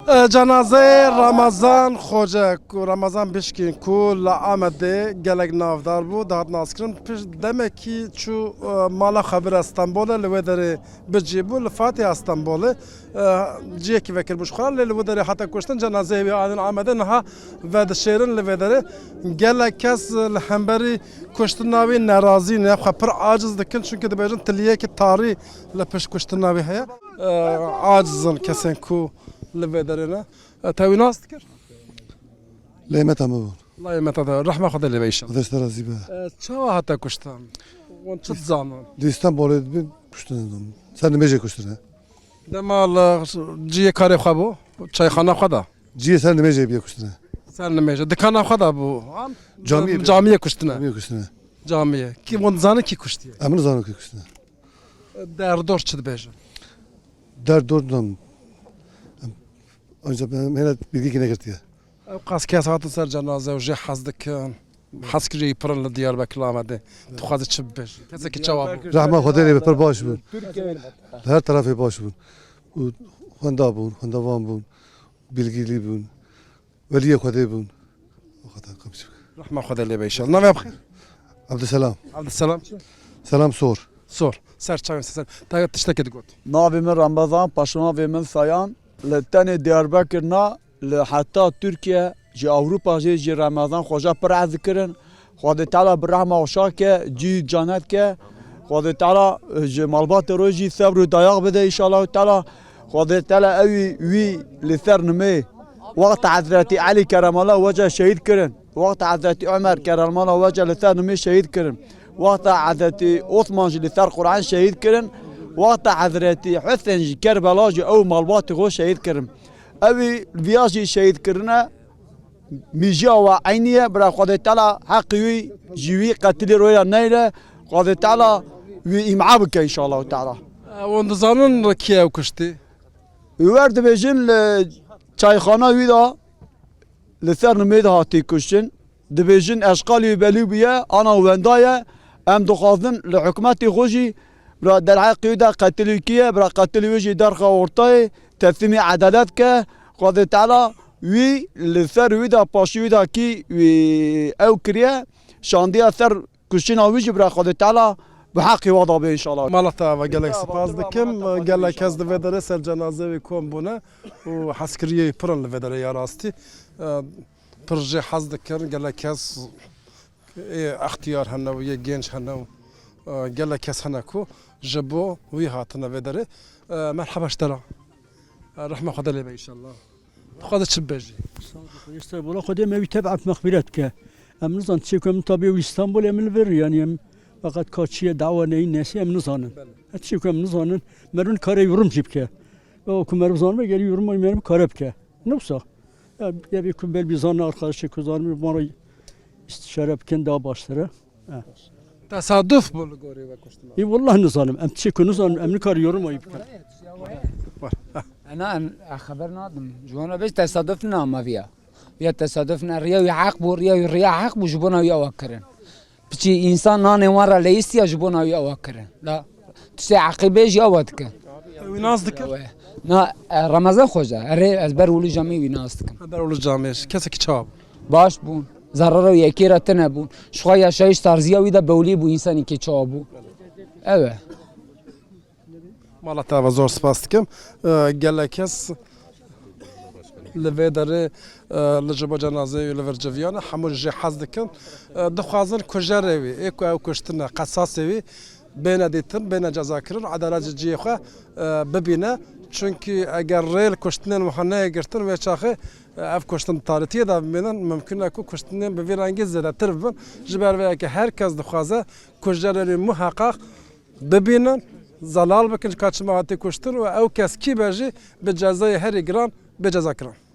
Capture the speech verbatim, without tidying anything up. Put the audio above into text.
E, cenazeyê Ramazan Xoce, ku Ramazan Bişkîn, ku li Amedê gelek navdar bû, dihat naskirin. Pişt demekî çû, e, mala xwe bira Stenbolê, li wê derê bi cî bû, li Fatiha Stenbolê, e, ciyekî vekiribû ji xwe re, lê li wê derê hate kuştin, cenazeyê wî anîn Amedê, niha vedişêrin li vê derê. Gelek kes li hemberî kuştina wî nerazî ne, xwe pir aciz dikin, çunke dibêjin tiliyekî tarî li pişt kuştina wî heye. E, aciz in kesên ku li vê derê ne. E, te wî nas dikir? Lê me tamam bûn. Lê me tamam. Rehma Xwedê lê be înşallah. Xwedê ji te razî be. E, çawa hate kuştin? Wan çi dizanin? Di Stenbolê dibin kuştin. Ser nimêjê kuştin he. Dema li ciyê karê xwe bû, çayxana xwe da? Ciyê ser nimêjê bîye kuştin he. Ser nimêjê. Dikana xwe da bû. An? Camiyê bîye. Camiyê kuştin he. Camiyê kuştin he. Camiyê. Kî wan dizanin kî kuştiye? Em nizanin kî kuştin he. Derdor çi dibêjin? Derdor nam. Ancak ben hene bilgi yine girdi ya. Ew qas kes hatin ser cenaze û jê hez dikin. Hez kirî pir in li Diyarbekir Amedê. Tu xwazî çi bibêjî? Kesekî çawa bû? Rehma Xwedê lê be, pir baş bûn. Her terefê baş bûn. Û xwenda bûn, xwendevan bûn. Bilgilî bûn. Weliyê Xwedê bûn. O kadar komşu. Rehma Xwedê lê be înşallah. Navê bixêr? Abdüselam. Abdüselam çi? Selam Sor. Sor. Ser çavên ser. Te tiştekê digot. Navê min Ramazan, paşnavê min Sayan. Li tenê Diyarbekir na, li heta Tirkiye, ji Ewropa jî, ji Ramazan Xoca pir ez dikirin. Xwedê Teala bi rehma xwe şad ke, cî canet ke. Xwedê Teala, e, ji malbatê rojî sebr û dayak bide înşallah Teala. Xwedê Teala ewî wî li ser nimê. Wexta Hezretî Elî Keremallah Weca şehîd kirin. Wexta Hezretî Omer Keremallah Weca li ser nimê şehîd kirin. Wexta Hezretî Osman jî li ser Quran şehîd kirin. Wexta Hezretî Husên ji Kerbela jî ew malbatê xwe şehîd kirin. Ewî viya jî şehîd kirine. Mîjiya we eynî ye, bira Xwedê Teala heqî wî ji wî qetilî roya neyre, Xwedê Teala wî îm'a bike înşallah Teala. E, hûn dizanin kî ew kuştî? Wer dibêjin li çayxana wî de, li ser nimê de hatî kuştin. Dibêjin eşqalî wî belî bûye, ana wenda ye. Em dixwazin li hikûmetê xwe jî, bira derheqê wî de qetilî kî ye, bira qetilî wî jî derxe ortayê, teslîmî edalet ke. Xwedê Teala wî li ser wî de, paşî wî de kî wî ew kiriye, şandiye ser kuştina wî jî bira Xwedê Teala bi heqî wa da be înşallah. Mala te ava gelek spas dikim. Gelek kes di vê derê ser cenazeyê wî kom bûne û hezkiriyê pir in li vê derê ya rastî. E, pir jê hez dikin, gelek kes ê extiyar hene û yê genç hene û, e, gelek kes hene ku ji bo wî hatine vê derê. E, merheba ji te re. E, rehma Xwedê lê be înşallah. Tu xwe de çi bibêjî? Sağ ol, Xwedê ji te re. Wela Xwedê me wî teb'et mexfîret ke. Em nizanin çi ku em tabî wî Stenbolê em li vir, yanî em feqet ka çi ye, dawa neyî nesî em nizanin. Belê. Her çi ku em nizanin, meriv nikare yorum jî bike. Ew ku meriv zanime, gelî yorum meriv kare bike. Ne wisa? Ya, ya bir ku belbî zanî, arkadaşê ku zanî, bana istişare bikin daha başlere. Ha. Tesaduf bû li gorî we kuştina? Ê, wallah nizanim. Em çi ku nizanim, em nikare yorum ayî bikin. Ena em, e, xeber nadim. Ji wana bêj tesaduf ne ama viya. Viya tesaduf ne, riya wî heq bû, riya wî riya heq bû, ji bona wî ewa kirin. Piçî însan nanê wan re leyîstiya, ji bona wî ewa kirin. La tiştê eqîbê jî ewa dikin. Wî nas dikir? Ew e. Na, e, Remezan Xoca, erê ez ber Wulî Camî wî nas dikim. Ber Wulî Camî, kesekî çawa bû? Baş bûn. Zerrera wî yekê re tune bûn. Ji xwe yaşayîş tarziya wî de bewlî bû, însanekî çawa bû. Ew e. Mala te ava zor spas dikim. E, gelek kes li vê derê, e, li ji bo cenazeyê wî li vir civiyane, hemû jê hez dikin. E, dixwazin kujerê wî, ê ku ew kuştine, qesasê wî bêne dîtin, bêne cezakirin, edalet ji cihê xwe, e, bibîne. Çunkî eger rê li kuştinên wiha neyê girtin, wê çaxê, e, ev kuştin tarîtiyê de bimînin, mimkun e ku kuştinên bi vî rengî zêdetir bibin. Ji ber vê yekê her kes dixwaze kujerê wî muheqeq bibînin, zelal bikin ji ka çima hatiye kuştin û ew kes kî be jî bi cezayê herî giran bê cezakirin.